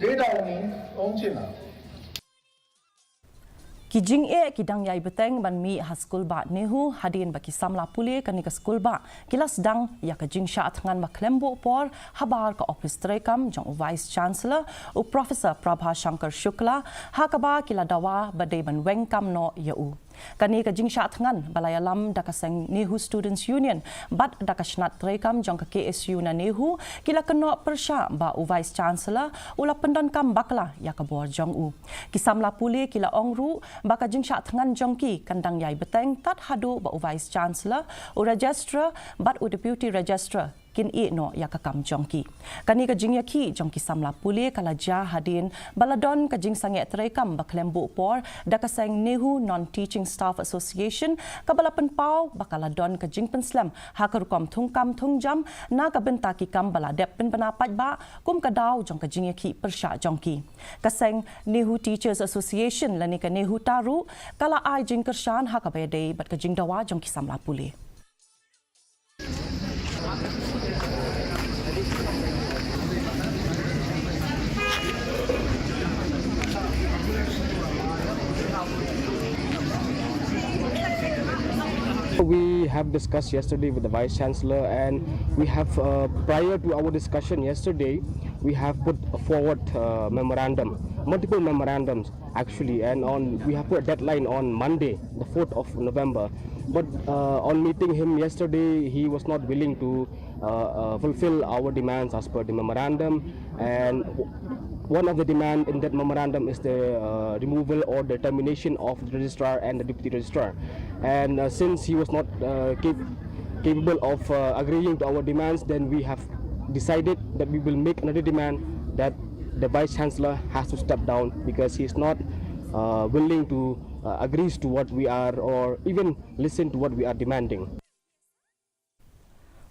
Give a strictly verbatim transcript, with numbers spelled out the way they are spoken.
Dei da uni ong china. Ki jingeh ki dang ïai bteng ban mih ha skulbah NEHU hadien ba ki samla pule kane ka skulbah ki la sdang ïa ka jingshah thngan ba khlem buh por habar ka ophis treikam jong u Vice Chancellor, u Professor Prabha Shankar Shukla, ha kaba ki la dawa ba dei ban weng kam noh ïa u. Kane ka jingshah thngan ba la ïalam da ka seng NEHU Students Union bad da ka shnat treikam jong ka KSU na NEHU ki la kynnoh pyrshah ba u Vice Chancellor u la pyndonkam bakla ïa ka bor jong u. Ki samla pule ki la ong ruh ba ka jingshah thngan jong ki kan dang ïai bteng tad haduh ba u Vice Chancellor, u Registrar bad u Deputy Registrar kin ïeh noh ïa ka kam jong ki. Kane ka jingïakhih jong ki samla pule ka la jia hadien ba la don ka jingsangeh treikam ba khlem buh por da ka seng NEHU Non-Teaching Staff Association kaba la pynpaw ba ka la don ka jingpynslem ha ka rukom thungkam thungjam na ka bynta ki kam ba la dep pynbna paidbah kum ka daw jong ka jingïakhih pyrshah jong ki. Ka seng NEHU Teachers Association lane ka NEHUTA ruh ka la ai jingkyrshan ha kaba ïadei bad ka jingdawa jong ki samla pule. We have discussed yesterday with the Vice Chancellor, and we have, uh, prior to our discussion yesterday, we have put forward, uh, memorandum, multiple memorandums actually, and on, we have put a deadline on Monday, the fourth of November. But, uh, on meeting him yesterday, he was not willing to, uh, uh, fulfill our demands as per the memorandum. And w-, one of the demand in that memorandum is the, uh, removal or the termination of the registrar and the deputy registrar. And, uh, since he was not, uh, cap-, capable of, uh, agreeing to our demands, then we have decided that we will make another demand that the Vice Chancellor has to step down because he is not, uh, willing to, uh, agrees to what we are or even listen to what we are demanding.